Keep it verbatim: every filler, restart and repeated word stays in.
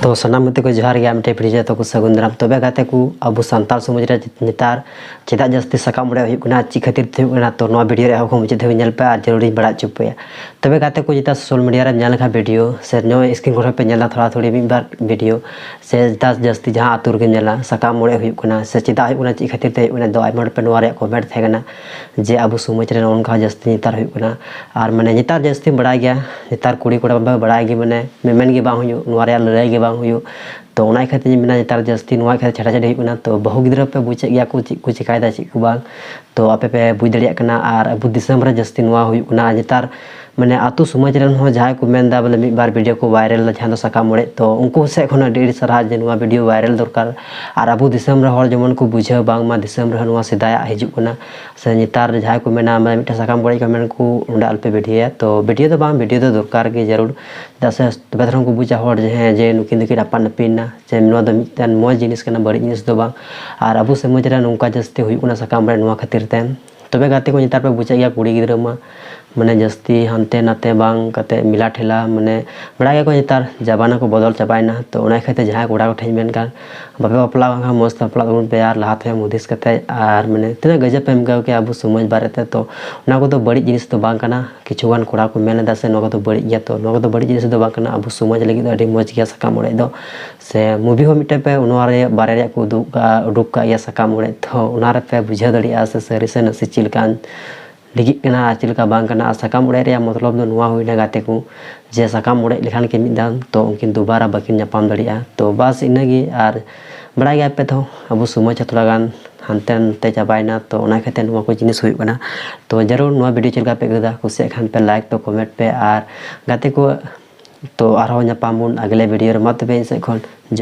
ᱛᱚ ᱥᱟᱱᱟᱢ ᱜᱟᱛᱮ ᱠᱚ ᱡᱚᱦᱟᱨ ᱜᱮ, ᱟᱨ ᱢᱤᱫᱴᱮᱱ ᱵᱷᱤᱰᱤᱭᱳ ᱡᱚᱛᱚ ᱠᱚ ᱥᱟᱹᱜᱩᱱ ᱫᱟᱨᱟᱢ᱾ ᱛᱚᱵᱮ ᱜᱟᱛᱮ ᱠᱚ, ᱟᱵᱚ ᱥᱟᱱᱛᱟᱲ ᱥᱚᱢᱟᱡᱽ ᱨᱮ ᱱᱮᱛᱟᱨ ᱪᱮᱫᱟᱜ ᱡᱟᱹᱥᱛᱤ ᱥᱟᱠᱟᱢ ᱚᱲᱮᱡ ᱦᱩᱭᱩᱜ ᱠᱟᱱᱟ, ᱪᱮᱫ ᱠᱷᱟᱹᱛᱤᱨ ᱛᱮ ᱦᱩᱭᱩᱜ ᱠᱟᱱᱟ, ᱛᱚ ᱱᱚᱣᱟ ᱵᱷᱤᱰᱤᱭᱳ ᱨᱮ ᱮᱦᱚᱵ ᱠᱷᱚᱱ ᱢᱩᱪᱟᱹᱫ ᱫᱷᱟᱹᱵᱤᱡ ᱧᱮᱞ ᱯᱮ ᱟᱨ ᱡᱟᱹᱨᱩᱲᱤᱧ ᱵᱟᱲᱟᱭ ᱦᱚᱪᱚ ᱯᱮᱭᱟ᱾ ᱛᱚᱵᱮ ᱜᱟᱛᱮ ᱠᱚ, ᱱᱮᱛᱟᱨ ᱥᱳᱥᱟᱞ ᱢᱤᱰᱤᱭᱟ ᱨᱮᱢ ᱧᱮᱞ ᱞᱮᱠᱷᱟᱱ ᱵᱷᱤᱰᱤᱭᱳ ᱥᱮ ᱱᱚᱣᱟ ᱥᱠᱨᱤᱱ ᱠᱚᱨᱮ ᱯᱮ ᱧᱮᱞᱟ ᱛᱷᱚᱲᱟ ᱛᱷᱚᱲᱤ ᱢᱤᱫ ᱵᱟᱨ ᱵᱷᱤᱰᱤᱭᱳ, ᱥᱮ ᱪᱮᱫᱟᱜ ᱡᱟᱹᱥᱛᱤ ᱡᱟᱦᱟᱸ ᱟᱹᱛᱩ ᱨᱮᱜᱮᱢ ᱧᱮᱞᱟ ᱥᱟᱠᱟᱢ ᱚᱲᱮᱡ ᱦᱩᱭᱩᱜ ᱠᱟᱱᱟ, ᱥᱮ ᱪᱮᱫᱟᱜ ᱦᱩᱭᱩᱜ ᱠᱟᱱᱟ, ᱪᱮᱫ ᱠᱷᱟᱹᱛᱤᱨ ᱛᱮ ᱦᱩᱭᱩᱜ ᱠᱟᱱᱟ, ᱫᱚ ᱟᱭᱢᱟ ᱦᱚᱲ ᱯᱮ ᱱᱚᱣᱟ ᱨᱮᱭᱟᱜ ᱠᱚᱢᱮᱱᱴ ᱛᱟᱦᱮᱸ ᱠᱟᱱᱟ ᱡᱮ ᱟᱵᱚ ᱥᱚᱢᱟᱡᱽ ᱨᱮ ᱱᱚᱜᱼᱚ ᱱᱚᱝᱠᱟ ᱡᱟᱹᱥᱛᱤ ᱱᱮᱛᱟᱨ ᱦᱩᱭᱩᱜ ᱠᱟᱱᱟ᱾ ᱟᱨ ᱢᱟᱱᱮ ᱱᱮᱛᱟᱨ ᱡᱟᱹᱥᱛᱤ ᱵᱟᱲᱟᱭ ᱜᱮᱭᱟ, ᱱᱮᱛᱟᱨ ᱠᱩᱲᱤ ᱠᱚᱲᱟ ᱢᱟ ᱵᱟᱲᱟᱭ ᱜᱮ, ᱢᱟᱱᱮ ᱢᱮᱢᱮᱱ ᱜᱮ ᱵᱟᱝ ᱦᱩᱭᱩᱜ, ᱱᱚᱣᱟ ᱨᱮᱭᱟᱜ ᱞᱟᱹᱲᱦᱟᱹᱭ ᱜᱮ ᱵᱟᱝ ᱦᱩᱭᱩᱜ᱾ ᱛᱚ ᱚᱱᱟ ᱤᱠᱷᱟᱹ ᱛᱮᱧ ᱢᱮᱱᱟ, ᱱᱮᱛᱟᱨ ᱡᱟᱹᱥᱛᱤ ᱱᱚᱣᱟ ᱤᱠᱷᱟᱹ ᱪᱷᱟᱰᱟ ᱪᱷᱟᱹᱰᱤ ᱦᱩᱭᱩᱜ ᱠᱟᱱᱟ᱾ ᱛᱚ ᱵᱟᱹᱦᱩ ᱜᱤᱫᱽᱨᱟᱹ ᱯᱮ ᱵᱩᱡᱮᱫ ᱜᱮᱭᱟ ᱠᱚ ᱪᱮᱫ ᱠᱚ ᱪᱮᱠᱟᱭᱮᱫᱟ, ᱪᱮᱫ ᱠᱚ ᱵᱟᱝ᱾ ᱛᱚ ᱟᱯᱮ ᱯᱮ ᱵᱩᱡᱽ ᱫᱟᱲᱮᱭᱟᱜ ᱠᱟᱱᱟ᱾ ᱟᱨ ᱟᱵᱚ ᱫᱤᱥᱚᱢ ᱨᱮ ᱡᱟᱹᱥᱛᱤ ᱱᱚᱣᱟ ᱦᱩᱭᱩᱜ ᱠᱟᱱᱟ᱾ ᱟᱨ ᱱᱮᱛᱟᱨ ᱢᱟᱱᱮ ᱟᱛᱳ ᱥᱚᱢᱟᱡᱽ ᱨᱮᱱ ᱦᱚᱸ ᱡᱟᱦᱟᱸᱭ ᱠᱚ ᱢᱮᱱᱫᱟ ᱵᱚᱞᱮ ᱢᱤᱫ ᱵᱟᱨ ᱵᱷᱤᱰᱤᱭᱳ ᱠᱚ ᱵᱷᱟᱭᱨᱟᱞ ᱫᱟ, ᱡᱟᱦᱟᱸ ᱫᱚ ᱥᱟᱠᱟᱢ ᱚᱲᱮᱡ, ᱛᱚ ᱩᱱᱠᱩ ᱥᱮᱫ ᱠᱷᱚᱱ ᱟᱹᱰᱤ ᱟᱹᱰᱤ ᱥᱟᱨᱦᱟᱣ ᱡᱮ ᱱᱚᱣᱟ ᱵᱷᱤᱰᱤᱭᱳ ᱵᱷᱟᱭᱨᱟᱞ ᱫᱚᱨᱠᱟᱨ᱾ ᱟᱨ ᱟᱵᱚ ᱫᱤᱥᱚᱢ ᱨᱮ ᱦᱚᱲ ᱡᱮᱢᱚᱱ ᱠᱚ ᱵᱩᱡᱷᱟᱹᱣ, ᱵᱟᱝᱢᱟ ᱫᱤᱥᱚᱢ ᱨᱮᱦᱚᱸ ᱱᱚᱣᱟ ᱥᱮᱫᱟᱭᱟᱜ ᱦᱤᱡᱩᱜ ᱠᱟᱱᱟ᱾ ᱥᱮ ᱱᱮᱛᱟᱨ ᱡᱟᱦᱟᱸᱭ ᱠᱚ ᱢᱮᱱᱟ ᱢᱟᱱᱮ ᱢᱤᱫᱴᱮᱱ ᱥᱟᱠᱟᱢ ᱚᱲᱮᱡ ᱠᱚ ᱢᱮᱱ ᱠᱚ ᱚᱸᱰᱮ ᱟᱞᱚᱯᱮ ᱵᱷᱤᱰᱤᱭᱳᱭᱟ, ᱛᱚ ᱵᱷᱤᱰᱤᱭᱳ ᱫᱚ ᱵᱟᱝ, ᱵᱷᱤᱰᱤᱭᱳ ᱫᱚ ᱫᱚᱨᱠᱟᱨ ᱜᱮ ᱡᱟᱹᱨᱩᱲ᱾ ᱪᱮᱫᱟᱜ ᱥᱮ ᱛᱚᱵᱮ ᱛᱷᱚᱨᱚᱝ ᱠᱚ ᱵᱩᱡᱟ ᱦᱚᱲ ᱡᱮ ᱦᱮᱸ, ᱡᱮ ᱱᱩᱠᱤᱱ ᱫᱚᱠᱤᱱ ᱟᱯᱟᱱ ᱟᱹᱯᱤᱱ ᱮᱱᱟ, ᱡᱮ ᱱᱚᱣᱟ ᱫᱚ ᱢᱤᱫᱴᱮᱱ ᱢᱚᱡᱽ ᱡᱤᱱᱤᱥ ᱠᱟᱱᱟ, ᱵᱟᱹᱲᱤᱡ ᱡᱤᱱᱤᱥ ᱫᱚ ᱵᱟᱝ᱾ ᱟᱨ ᱟᱵᱚ ᱥᱚᱢᱟᱡᱽ ᱨᱮ ᱱᱚᱝᱠᱟ ᱡᱟᱹᱥᱛᱤ ᱦᱩᱭᱩᱜ ᱠᱟᱱᱟ ᱥᱟᱠᱟᱢ ᱨᱮ ᱱᱚᱣᱟ ᱠᱷᱟᱹᱛᱤᱨ ᱛᱮ᱾ ᱛᱚᱵᱮ ᱜᱟᱛᱮ ᱠᱚ, ᱱᱮᱛᱟᱨ ᱯᱮ ᱵᱩᱡᱷᱟᱹᱜ ᱜᱮᱭᱟ, ᱠᱩᱲᱤ ᱜᱤᱫᱽᱨᱟᱹ ᱢᱟ ᱢᱟᱱᱮ ᱡᱟᱹᱥᱛᱤ ᱦᱟᱱᱛᱮ ᱱᱟᱛᱮ ᱵᱟᱝ ᱠᱟᱛᱮ ᱢᱮᱞᱟ ᱴᱷᱮᱞᱟ, ᱢᱟᱱᱮ ᱵᱟᱲᱟᱭ ᱜᱮᱭᱟ ᱠᱚ ᱱᱮᱛᱟᱨ ᱡᱟᱢᱟᱱᱟ ᱠᱚ ᱵᱚᱫᱚᱞ ᱪᱟᱵᱟᱭᱮᱱᱟ᱾ ᱛᱚ ᱚᱱᱟ ᱠᱷᱟᱹᱛᱤᱨ ᱡᱟᱦᱟᱸᱭ ᱠᱚᱲᱟ ᱠᱚᱴᱷᱮᱱ ᱢᱮᱱᱠᱷᱟᱱ ᱵᱟᱯᱮ ᱵᱟᱯᱞᱟ ᱠᱟᱱ ᱠᱷᱟᱱ ᱢᱚᱡᱽ ᱛᱮ ᱵᱟᱯᱞᱟ ᱛᱟᱵᱚᱱ ᱯᱮ ᱟᱨ ᱞᱟᱦᱟ ᱛᱟᱭᱚᱢ ᱦᱩᱫᱤᱥ ᱠᱟᱛᱮ᱾ ᱟᱨ ᱢᱟᱱᱮ ᱛᱤᱱᱟᱹᱜ ᱜᱟᱡᱟᱵ ᱯᱮ ᱟᱹᱭᱠᱟᱹᱣ ᱠᱮᱭᱟ ᱟᱵᱚ ᱥᱚᱢᱟᱡᱽ ᱵᱟᱨᱮᱛᱮ, ᱛᱚ ᱚᱱᱟ ᱠᱚᱫᱚ ᱵᱟᱹᱲᱤᱡ ᱡᱤᱱᱤᱥ ᱫᱚ ᱵᱟᱝ ᱠᱟᱱᱟ᱾ ᱠᱤᱪᱷᱩ ᱜᱟᱱ ᱠᱚᱲᱟ ᱠᱚ ᱢᱮᱱ ᱮᱫᱟ ᱥᱮ ᱱᱚᱣᱟ ᱠᱚᱫᱚ ᱵᱟᱹᱲᱤᱡ ᱜᱮᱭᱟ, ᱛᱚ ᱱᱚᱣᱟ ᱠᱚᱫᱚ ᱵᱟᱹᱲᱤᱡ ᱡᱤᱱᱤᱥ ᱫᱚ ᱵᱟᱝ ᱠᱟᱱᱟ᱾ ᱟᱵᱚ ᱥᱚᱢᱟᱡᱽ ᱞᱟᱹᱜᱤᱫ ᱫᱚ ᱟᱹᱰᱤ ᱢᱚᱡᱽ ᱜᱮᱭᱟ ᱥᱟᱠᱟᱢ ᱚᱲᱮᱡ ᱫᱚ᱾ ᱥᱮ ᱢᱩᱵᱷᱤ ᱦᱚᱸ ᱢᱤᱫᱴᱮᱱ ᱯᱮ ᱱᱚᱣᱟ ᱨᱮ ᱵᱟᱨᱭᱟ ᱨᱮᱭᱟᱜ ᱠᱚ ᱩᱫᱩᱜ ᱠᱟᱜᱼᱟ, ᱩᱰᱩᱠ ᱠᱟᱜ ᱜᱮᱭᱟ ᱥᱟᱠᱟᱢ ᱚᱲᱮᱡ, ᱛᱚ ᱚᱱᱟ ᱨᱮᱯᱮ ᱵᱩᱡᱷᱟᱹᱣ ᱫᱟᱲᱮᱭᱟᱜᱼᱟ ᱥᱮ ᱥᱟᱹᱨᱤ ᱥᱮ ᱱᱟᱥᱮ ᱪᱮᱫ ᱞᱮᱠᱟᱱ ᱞᱟᱹᱜᱤᱫ ᱠᱟᱱᱟ ᱟᱨ ᱪᱮᱫ ᱞᱮᱠᱟ ᱵᱟᱝ ᱠᱟᱱᱟ᱾ ᱟᱨ ᱥᱟᱠᱟᱢ ᱚᱲᱮᱡ ᱨᱮᱭᱟᱜ ᱢᱚᱛᱞᱚᱵ ᱫᱚ ᱱᱚᱣᱟ ᱦᱩᱭᱱᱟ ᱜᱟᱛᱮ ᱠᱚ, ᱡᱮ ᱥᱟᱠᱟᱢ ᱚᱲᱮᱡ ᱞᱮᱠᱷᱟᱱ ᱠᱤᱱ ᱢᱤᱫ ᱫᱷᱟᱣ, ᱛᱚ ᱩᱱᱠᱤᱱ ᱫᱩᱵᱟᱨᱟ ᱵᱟᱹᱠᱤᱱ ᱧᱟᱯᱟᱢ ᱫᱟᱲᱮᱭᱟᱜᱼᱟ᱾ ᱛᱚ ᱵᱟᱥ ᱤᱱᱟᱹᱜᱮ᱾ ᱟᱨ ᱵᱟᱲᱟᱭ ᱜᱮᱭᱟ ᱯᱮ ᱛᱚ, ᱟᱵᱚ ᱥᱚᱢᱟᱡᱽ ᱦᱚᱸ ᱛᱷᱚᱲᱟ ᱜᱟᱱ ᱦᱟᱱᱛᱮ ᱱᱟᱛᱮ ᱪᱟᱵᱟᱭᱮᱱᱟ, ᱛᱚ ᱚᱱᱟ ᱠᱷᱟᱹᱛᱤᱨ ᱱᱚᱣᱟ ᱠᱚ ᱡᱤᱱᱤᱥ ᱦᱩᱭᱩᱜ ᱠᱟᱱᱟ᱾ ᱛᱚ ᱡᱟᱹᱨᱩᱲ ᱱᱚᱣᱟ ᱵᱷᱤᱰᱤᱭᱳ ᱪᱮᱫ ᱞᱮᱠᱟ ᱯᱮ ᱟᱹᱭᱠᱟᱹᱣ ᱫᱟ, ᱠᱩᱥᱤᱭᱟᱜ ᱠᱷᱟᱱ ᱯᱮ ᱞᱟᱭᱤᱠ ᱯᱮ, ᱠᱚᱢᱮᱱᱴ ᱯᱮ᱾ ᱟᱨ ᱜᱟᱛᱮ ᱠᱚ, ᱛᱚ ᱟᱨᱦᱚᱸ ᱧᱟᱯᱟᱢ ᱵᱚᱱ ᱟᱜᱽᱞᱮ ᱵᱷᱤᱰᱤᱭᱳ ᱨᱮ᱾ ᱢᱟ ᱛᱚᱵᱮ ᱤᱧ ᱥᱮᱫ ᱠᱷᱚᱱ